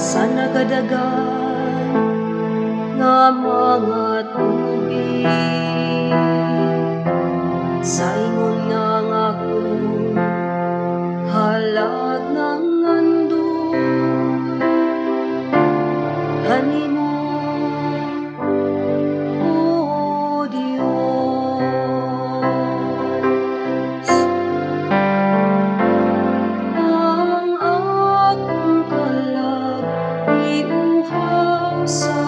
Sa nagadagan nga mga tubig, sa ingon nga ang akong kalag nangandoy kanimo, O Dios. Ang akong kalag iuhaw sa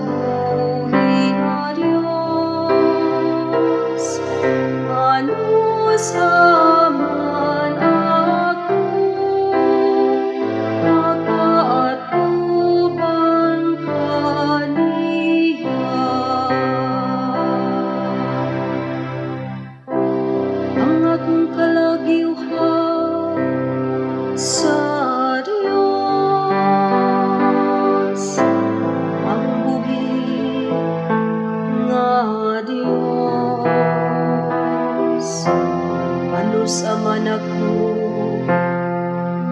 buhi nga Dios. Anus man ako, makaatubang kaniya. Ang akong kalag iuhaw sa Dios, ang buhi nga Dios. Anus man ako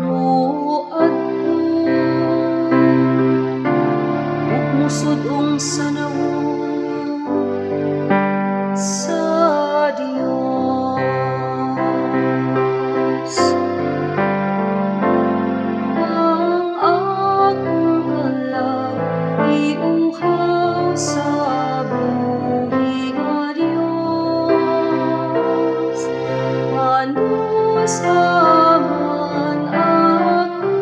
moadto ug musud-ong sa nawong sa Dios. Ang akong kalag iuhaw sa buhi nga Dios. Anus man ako,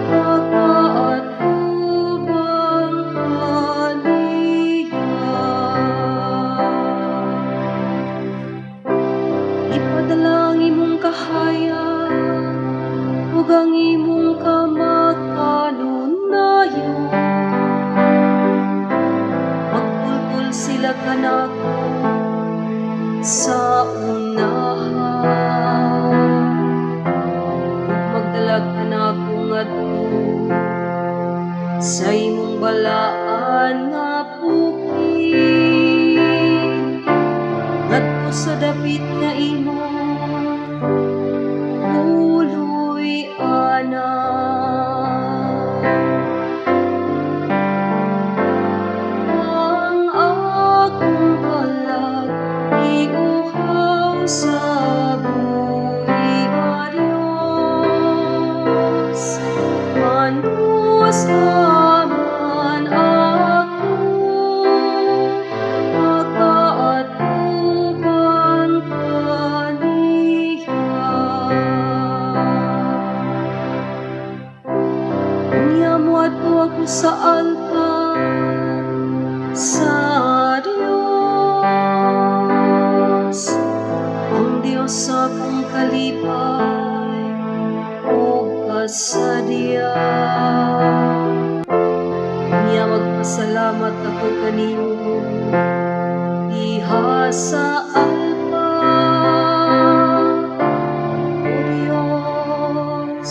makaatubang kaniya. Ipadala ang imong kahayag ug ang imong kamakanunayon. Magtultol sila kanako sa unahan ug magdala kanako ngadto sa imong balaan nga bukid, ngadto sa dapit nga imong puluy-anan. Ang akong kalag iuhaw sa buhi nga Dios. Anus man ako, makaatubang kaniya. Unya moadto ako sa altar sa Dios, ang Dios sa akong kalipay ug kasadya. Unya magpasalamat ako kanimo diha sa altar, O Dios.